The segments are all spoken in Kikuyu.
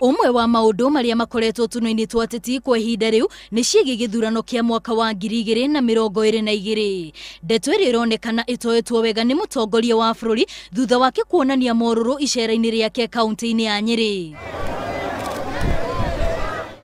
Ũmwe wa maũndũ marĩa makoretwo tũnua-inĩ twa ateti kwa ihinda rĩu nĩ ciĩgiĩ gĩthurano kĩa mwaka wa 2022. Ndeto ĩrĩa ĩronekana ĩtoetwo wega nĩ mũtongoria wa bũrũri thutha wake kuonania morũrũ icera-inĩ rĩake kaunti-inĩ ya Nyĩrĩ.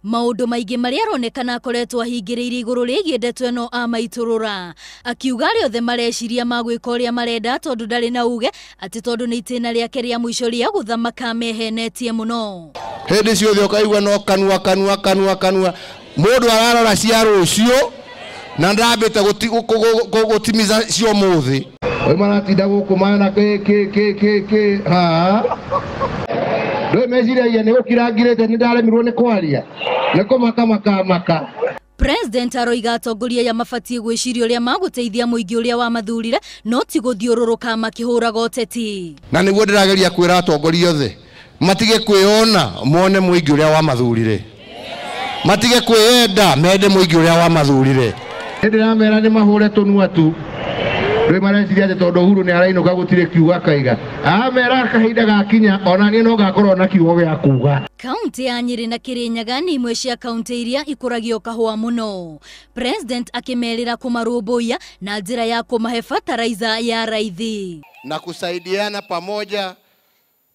Maũndũ maingĩ marĩa aronekana akoretwo ahingĩrĩirie igũrũ rĩgiĩ ndeto ĩno amaitũrũra, akiuga arĩa othe mareciria magwĩka ũrĩa marenda tondũ ndarĩ na uge atĩ tondũ nĩ itĩna rĩake rĩa mũico rĩa gũthamaka mehenetie mũno. Hĩndĩ ciothe ũkaigua no kanua kanua kanua kanua, mũndũ ararora cia rũciũ na ndambĩte gũtimiza cia ũmũthĩ. Oi maratinda gũkũ mana kĩ kĩ kĩ kĩ kĩ ha ndũĩ meciragia nĩ gũkirangirĩte nĩ ndaremirwo nĩ kwaria nĩ kũmaka makamaka. President aroiga atongoria aya mabatiĩ gwĩciria ũrĩa magũteithia mũingĩ ũrĩa wamathurire no ti gũthiũrũrũka makĩhũraga ũteti. Na nĩguo ndĩrageria kwĩra atongoria othe matige kwĩona mone mũingĩ ũrĩa wamathurire, matige kwĩyenda mende mũingĩ ũrĩa wamathurire. Nĩndĩramera nĩ mahũre tũnua tu. Rĩu mareciria atĩ tondũ Uhuru nĩ arainũka gũtirĩ kiugo akaiga. Amera kahinda gakinya ona niĩ no ngakorwo na kiugo gĩa kuga. Kaunti ya Nyĩrĩ na Kĩrĩnyaga nĩ imwe cia kaunti iria ikũragio kahũa mũno. President akĩmerĩra kũmarũmbũiya na njĩra ya kũmahe fertilizer ya raithi. Na kusaidiana pamoja,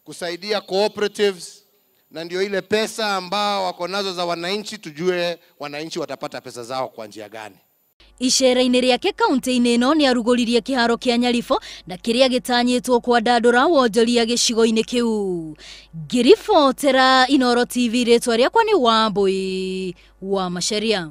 kusaidia cooperatives, na ndio ile pesa ambao wako nazo za wananchi, tujue wananchi watapata pesa zao kwa njia gani. Icera-inĩ rĩake kaunti-inĩ ĩno nĩ arugũririe kĩharo kĩa Nyaribũ na kĩrĩa gĩtanyĩtwo kwandandũra wonjoria gĩcigo-inĩ kĩu. Ngĩribotera Inooro TV, rĩtwa rĩakwa nĩ Wambui wa Macharia.